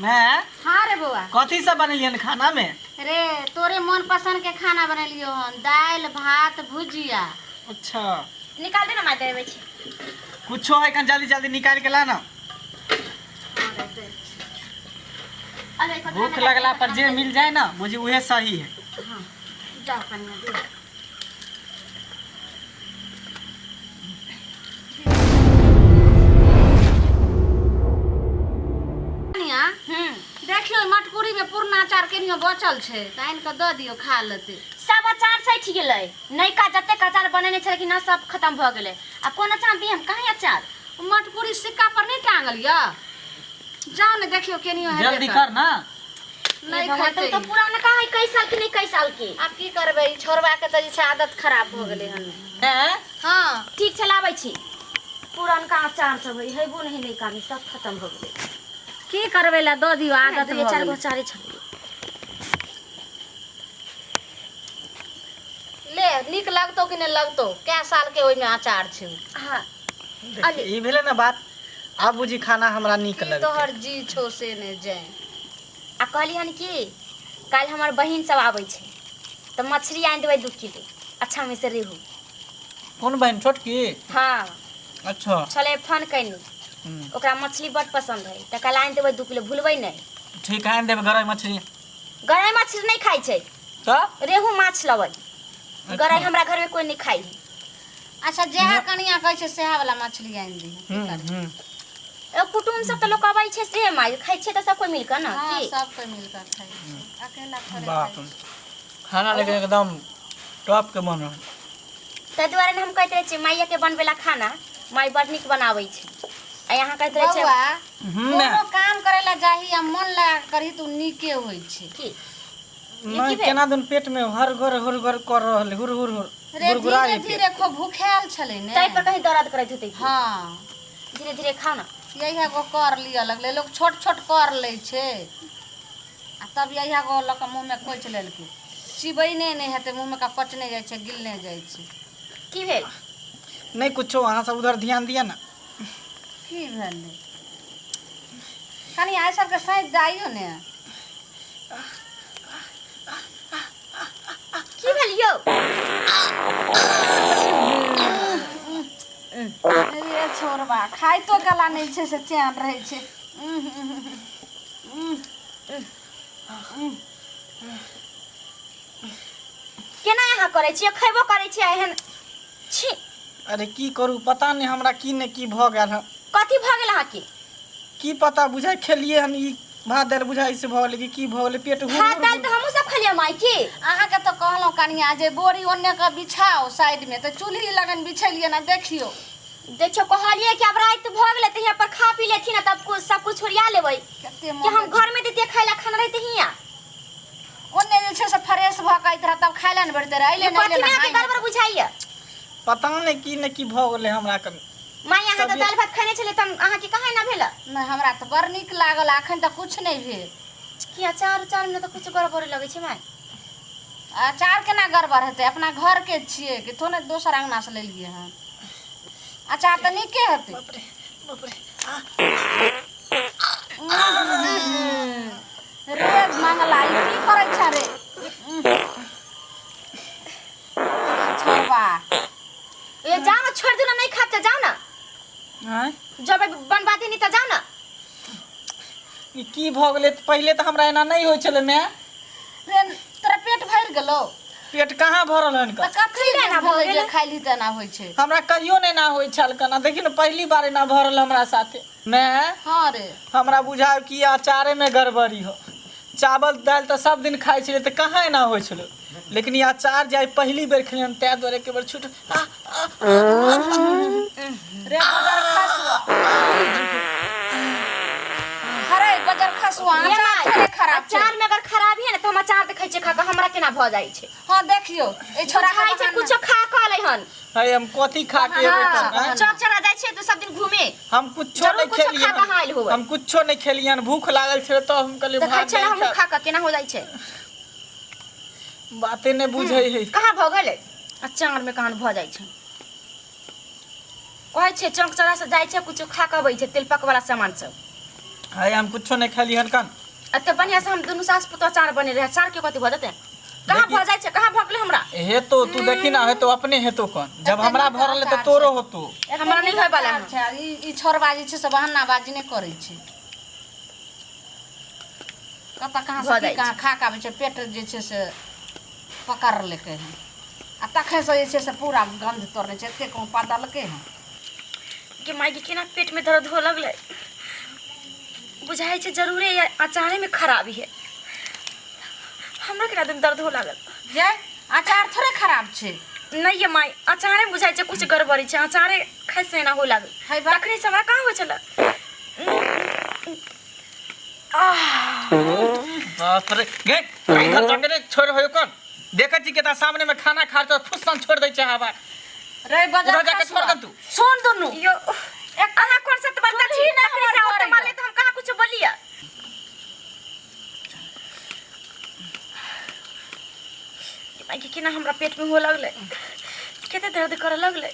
मैं हाँ रे बौआ। कथी सब बनेलियन खाना में? रे तोरे मन पसंद के खाना बनेलियो हन, दालि भात भुजिया। अच्छा निकाल दे ना माय, देबै छी। कुछो है कन जल्दी जल्दी निकाल के ला ना। हाँ रे, दे। अरे, कतना भूख लगला पर जे मिल जाए ना मुझे उहे सही है। हाँ जाओ कन्या दे। कनिया, देखियो मटकुरी में पुरना अचार केनियो बचल छै तऽ आनि कऽ दऽ दियौ, खा लेतै। सब अचार सठि गेलै, नयका जतेक अचार बनेने छलखिन हँ सब खतम भऽ गेलै। आ कोन अचार दी हम, कहाँ अचार? मटकुरी सिक्का पर नहि टांगल यऽ, जाउ ने देखियौ केनियो हेबे जल्दी करत। कर ना। नहि भगवान, खेतै। तो पुरानका है कई साल के, नहीं कई साल के। आब की करबै, ई छोड़बा के तऽ जे छै आदत खराब भऽ गेलै हन। हैं? हँ ठीक छै, लाबै छी। पुरानका अचार सब है, हेबो नहीं नयका में, सब खतम भऽ गेलै। की करबै, ला दऽ दियौ, आदत दुए भऽ चारि गो गेलै। अचारे छलै। ले, नीक लगतौ कि नहि लगतौ, कै साल के ओहिमे अचार छै। हाँ देखियौ, ई भेलै ने बात, आब बुझी खाना हमरा नीक की लगतै। तोहर जी छौ से नहि जाय। आ कहली हन कि काल्हि हमर बहिन सब आबै छै तऽ मछली आनि देबै 2 किलो, अच्छा में से रेहू। कोन बहिन, छोटकी? हाँ। अच्छा। छलै फोन कैनी। ओकरा मछली बड पसंद है, तऽ काल्हि आनि देबै 2 किलो, भूलबै नहि। ठीक है, आनि देबै गरई मछली। गरई मछली नहीं खाइ छै। तऽ? रेहू माछ लबै, गरई हमरा घर में कोई नहीं खाइ है। अच्छा, जेहा कनिया कहै छै सेहा वाला मछली आनि दिहे। की करबै? ए, कुटुम्ब सब तऽ लोक अबै छै से माय खाइ छै तऽ सब कोई मिल कऽ ना। हाँ, की सब कोई मिल कऽ खाइ छै, अकेला थोड़े बाप खाइ रे। खाना लेकिन एकदम टॉप के बनल। ताहि दुआरे ने हम कहैत रहै छियै माइया के बनबै ला खाना, माय बड़ नीक बनाबै छै। आ यहाँ कहैत रहै छै बौआ, कोनो काम करे ला जाही आ मन लगा के करही तऽ उ नीके होइ छै। की नहि की भेल? केना दिन पेट में हर घर हुर घर कर रहल, हुर हुर हुर रे गुरगुरा धीरे पेट। धीरे खूब भूखायल छलै ने, ताहि पर कहीं दर्द करैत होतै की? हाँ। धीरे धीरे खाउ ना। यही गो कर लिअ लगलै, लोक छोट छोट कर लै छै आ तब यही गो लऽ कऽ मुँहमे कोचि लेलकै, चिबैने नहि हेतै, मुँहमे का पचने जाइ छै, गिलने जाइ छै। की भेल? नहीं कुछो, अहाँ सब उधर ध्यान दिअ ना। की भेलै कनि आइ सबके सैंत जाइयो ने। की भेल यौ? रे छोड़बा, खाइतो कला नहि छै से चैन रहै छै। केना अहाँ करै छियै, खयबो करै छियै एहन छी? अरे की करू, पता नहि हमरा की ने की भऽ गेल हन। कथी भऽ गेल अहाँके? की पता, बुझाइ खेलियै हन ई भात दालि, बुझाइ से भऽ गेलै कि की भऽ गेलै पेट हुर भात हुर। दालि तऽ हमहूँ सब खेलियै माय की। अहाँके तऽ कहलहुँ कनिया जे बोरी ओन्ने के बिछाओ साइडमे, तऽ चूल्ही लगन बिछेलियै ने, देखियौ। देखियौ, कहलियै कि आब राति भऽ गेलै तऽ हियाँ पर खा पी लेथिन तब कुछ सब कुछ ओरिया लेबै। कते कि हम घर में देतियै खाय ला खाना रहते हियाँ। ओन्ने जे छै से फ्रेश भऽ कऽ अइत रहए तब खाय लए ने बैठते रहए, अइले कथी नहि में अहाँके गड़बड़ बुझाइया? पता नहि की ने की भऽ गेलै हमरा कन। माय, अहाँ तऽ तबियत- दालि भात खेने छलियै तऽ अहाँके कहाँ एना भेल? नहि, हमरा तऽ बड़ नीक लागल, अखन तऽ किछु नहि भेल। कि अचार उचार में तऽ कुछ गड़बड़ लगै छै माय। अचार केना गड़बड़ हेतै, अपना घरके छियै कि थोड़े दोसर अङ्गनासँ लेलियै हन, अचार तऽ नीके हेतै। बाप रे बाप रे, आ रे मंगला, ई की करै छ रे छोड़बा? ए जाओ ना, छोड़ दो ना, नहीं खाते जाओ ना। आँय? जब बनवा देनी तऽ जाओ ना। ई की भऽ गेलै? पहिले तऽ हमरा एना नहि होइ छलै माय। रे तोरा पेट भरि गेलौ? पेट कहाँ भरल हन? तऽ कथी एना एना भऽ भेलै जे गेलै? खाइली तऽ एना होइ छै? हमरा कहियो नहि एना होइ छल कना, देखी ने पहिली बार एना भरल हमरा साथे माय। हाँ रे। हमरा बुझाय कि अचारे में गड़बड़ी हो, चावल दालि तऽ सब दिन खाइ छलै तऽ कहाँ एना होइ छलै, लेकिन ई अचार जे आइ पहिली बेर खेलियै हन ताहि दुआरे एक बेर छूट आ, आ, रे बजर खसुआ, अरे बजर खसुआ, ये अचार माय, थोड़े खराब छै। अचार में अगर खराबी है ना तो हम अचार देखै छियै खा कऽ हमरा केना भऽ जाइ छै। हाँ देखियौ, ए छोरा के खाइ छै बहाना। कुछो खा कऽ अलै हन। है हम कथी खा के एबै तब, आँय? चौक चढ़ा जाइ छियै तऽ सब दिन घूमे। हम कुछो जरूर नहीं कुछो खेलियै खा कऽ आयल होबै। हम कुछो नहीं खेलियै हन, भूख लागल छलै तऽ हम कहलियै देखै भात छै दालि हमहूँ खायब। खा कऽ केना हो जाइ छै। बाते नहि बुझै है। कहाँ भऽ गेलै अचार में, कहाँ भऽ जाइ छै? कहै छै चौक चौरा से जाइ छै, कुछो खा कऽ अबै छै तेलपक वाला सामान सब। है हम कुछो नहीं खेली हन कन। एते बढ़िया से हम दुनू सास पुतोह अचार बने रहे, अचार के कथी भऽ जेतै? कहाँ देखी- भऽ जाइ छै, कहाँ भऽ गेलै हमरा? हेतो तू देखी ना, हेतो अपने हेतो कन, जब हमरा भऽ रहल तऽ तोरो होतो। हमरा नहि होय वाला है। अच्छा, ई ई छोड़बा जे छै से बहानाबाजी नहि करै छै। कतऽ कहाँ भऽ से जाइ की कहाँ खा कऽ आबै छै, पेट जे छै से पकड़ लेलकै हन आ तखन से जे छै से पूरा गन्ध तोड़ने छै, एते कहूँ पदलकै हन। के माय के केना पेट में दर्द हो लगलै, बुझाइ छै जरूरे ये अचारे में खराबी है। हमरा केना एकदम दर्द हो लागल। ये अचार थोड़े खराब छै। नहीं ये माय, अचारे में बुझाइ छै कुछ गड़बड़ी छै, अचारे खाइ से एना हो लागल। है बा। तखनी से हमरा कहाँ होइ छलै। बाप रे, गे इधर जाके रे छोड़ होयो कन, देखै छी केता सामने में खाना खा तो फुसन छोड़ दै छै हवा। रे बजा उधर जाके छोड़ दे तू। सुन दुनू। यो अहाँ कोन से बात छी ना ना हमर हमर घरे मारले त हम कहाँ कुछ बोलिए। माय के केना हमरा पेट में हो लगलै, कते दर्द करे लगलै।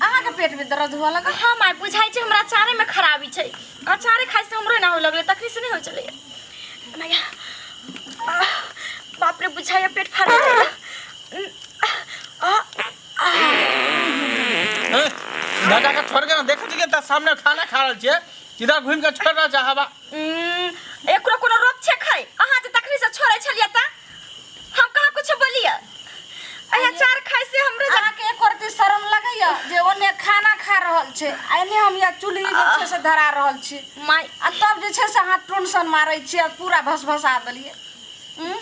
अहाँके पेट में दर्द हुआ लगल? हाँ माय, बुझाइ छै हमरा अचारे में खराबी छै, अचारे खाइ से हमरो एना हो लगलै, तखनी से नहीं हो चलैया। माय आह, बाप रे, बुझाइया पेट फाड़ि गेलै। ए, इधर जाके छोड़ के ना, देखै छी केता सामने खाना खा रहल छियै, इधर घुमि के छोड़ रहल छै हवा। एकरो कोनो रोक छै खाइ? अहाँ जे तखनी से छोड़ै छलियै त हम कहाँ कुछ बोलिए? अहाँ अचार खाइ से हमरे अहाँके एको रत्ती शरम लगैया जे ओने खाना खा रहल छै आ एने हम या चूल्ही जे छै से धरा रहल छी माय, आ तब जे छै से अहाँ टोनसन मारै छियै आ पूरा भसभसा देलियै। उँ?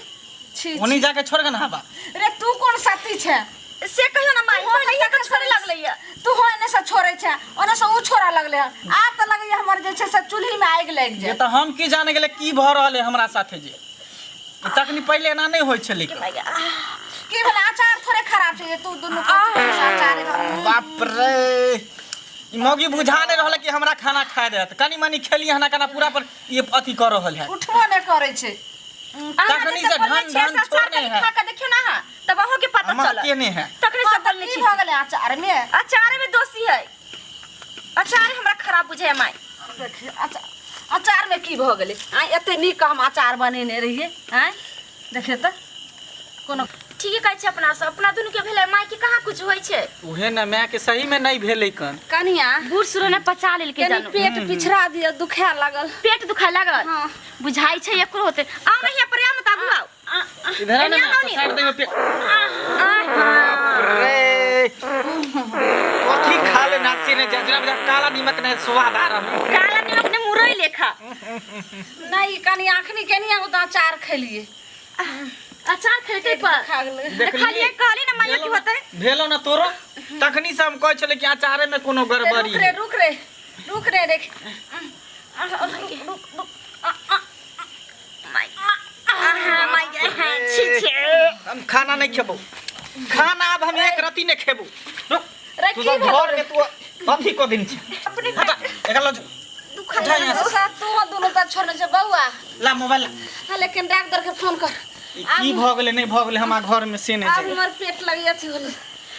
छी ओनी जाके छोड़ के ना हवा। रे तू कोन सती छै से कहियो ना माय, तू पहिले एने के छोड़े लगलै या। तू हो एने से छोड़ै छै, ओने से ऊ छोड़ऽ लगलै हन। आब तऽ लगैया हमर जे छै से चूल्ही में आगि लागि ये जाय। तऽ हम की जाने गेलै की भऽ रहल है हमरा साथे, जे तखनी पहिले एना नहि होइ छलै। माय गे, आह, की भेलै? अचार थोड़े खराब छै जे तू दुनू कहै छी अचार। बाप रे, ई मौगी बुझा नहि रहल है कि हमरा खाना खाए देत, कनी मनी खेली हना कना पूरा पर ये अथी कर रहल है। उठबो नहि करै छै। अहाँ तखनी जे से बोलने ढन छियै ढन से अचार छोड़ने कनी है। खा के देखियौ ना अहाँ, तब अहूँ के पता हमर चलत। के नहि है। तखनी से बोलने की छी। भऽ गेलै अचार में? अचारे में दोषी है, अचारे हमरा खराब बुझाय माय। देखियौ अचार, अचार में की भऽ गेलै? आँय, एते नीक हम अचार बनेने रहियै। आँय देखियौ तऽ कोनो ठीके कहै छै अपना सब, अपना दुनू के भेलै, माय के कहाँ कुछ होइ छै। उहे ने माय के सही में नहीं भेलै कन। कनिया बूढ़ सुरो ने पचा लेलकै कनी जानू। पेट पिछड़ा दिया, दुखाए लागल। पेट दुखाए लागल? हाँ। बुझाइ छै एकरो होते। आउ ना हियाँ पर आउ ना, ताबू आउ। इधर आ ना, एने आउ नी। साइड देबै पे। रे कथी खा ले ना से ने जेना बुझा काला नीमक ने स्वाद आ रहल। काला नीमक ने मुरई लेखा। नहीं कनी अखनी केनिया ओ तऽ अचार खेलियै। अचार खेलकै पर खा गेलै। देखलियै, कहली ना माया की होतै। भेलो ना तोरो? तखनी से हम कहै छलै कि अचारे में कोनो गड़बड़ी रुक रे, है। रुक रे, रुक रे, देख। रुक रुक, आहा my गे, छी छी। हम खाना नहीं खेबो, खाना अब हम एक रत्ती नहीं खेबो। रुक रे तू की सब भेलो? घर में तू अथी को दिन छै। अपने हटा, एकरा लऽ जो। दुखाइ उठा यहाँ से। दोसर तू दुनू तऽ छोड़ने छै बौआ। ला मोबाइल ला। हाँ, लेकिन डॉक्टर के फोन कर। ई की भऽ गेलै नहि भऽ गेलै हमरा घर में से नहि आब जानि। हमर पेट लगैया अथी होलै।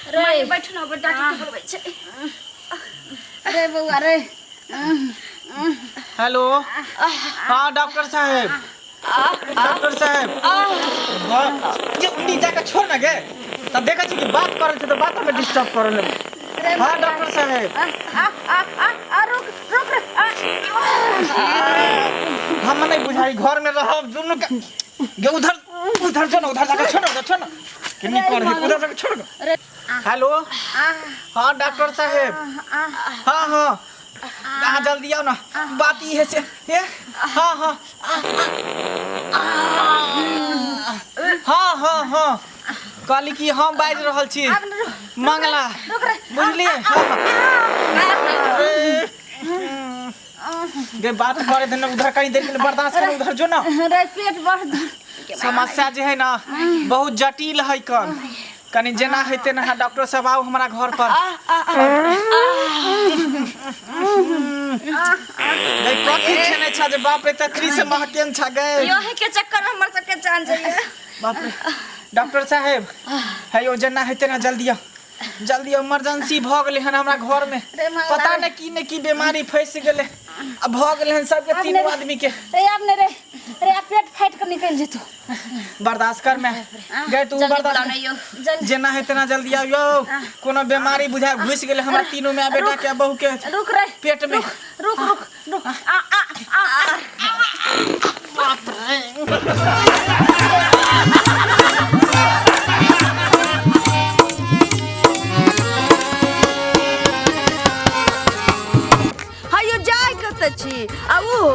रे रे बैठू ना, डॉक्टर के बोलबै छै। रे बौआ रे। हेलो, हाँ डॉक्टर साहेब, डॉक्टर साहेब, ये उन्नी जाके छोड़ ना गे, तब देखै छी कि बात करै छै तऽ बात में डिस्टर्ब करै लगै। हाँ डॉक्टर साहेब, आ आ आ आ आ रुक रुक रे आ। हम नहीं बुझाई घर में रहब दुनू के गे उधर उधर जो ना, उधर जाके छोड़ ना, उधर छोड़ ना, किन्नी कर है, उधर जाके छोड़ ना। हेलो, हाँ डॉक्टर साहेब, हाँ हाँ अहाँ जल्दी आउ ना, बात ई है से ए, हाँ हाँ हाँ हाँ हाँ कहली कि हम बाजि रहल छी मंगला, बुझलियै? हाँ हाँ गे बात करे देने उधर कहीं देर के लिए बर्दाश्त करो, उधर जो ना। रे पेट बड़ दर्द। समस्या जे है ना बहुत जटिल है कन, कनी जेना है तेना अहाँ डॉक्टर साहब आउ हमरा घर पर। गई कथी खेने छा जे बाप रे तखनी से महकेन छा गए। यही के चक्कर में हमर सबके जान जाइए। बाप रे डॉक्टर साहेब है यो जेना है तेना जल्दी आउ, जल्दी इमरजेंसी भऽ गेलै हन हमरा घर में, रे मंगला पता नहि की ने की बीमारी फँसि गेलै। आ भऽ गेलै हन सबके आब तीनू नहि। आदमी के। रे आब नहि रे, रे आब पेट फाटि कऽ निकलि जेतौ। बर्दाश्त कर मैं गए तू जल्दी बर्दाश्त बुलाओ कर। ने यौ। जल्दी। जेना है तेना जल्दी आबियौ, कोनो बीमारी बुझाय घुसि गेलै हमरा तीनू माय बेटा के आ बहू के रुक रे, पेट में। रुक रुक रुक, आ आ आ आ। बाप रे। हयो जाय कतऽ छी आ ओहो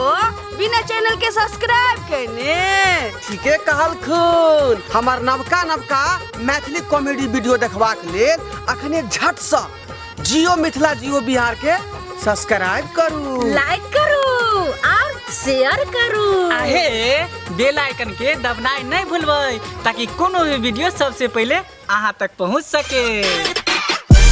बिना चैनल के सब्सक्राइब केने? ठीके कहलखुन। हमर नवका नवका मैथिली कॉमेडी वीडियो देखबाक लेल अखने झटसँ जियो मिथिला जियो बिहार के सब्सक्राइब करू, लाइक करू और शेयर करू। आहे बेल आइकन के दबनाइ नहीं भूलबै ताकि कोनो भी वीडियो सबसे पहले अहाँ तक पहुँच सके।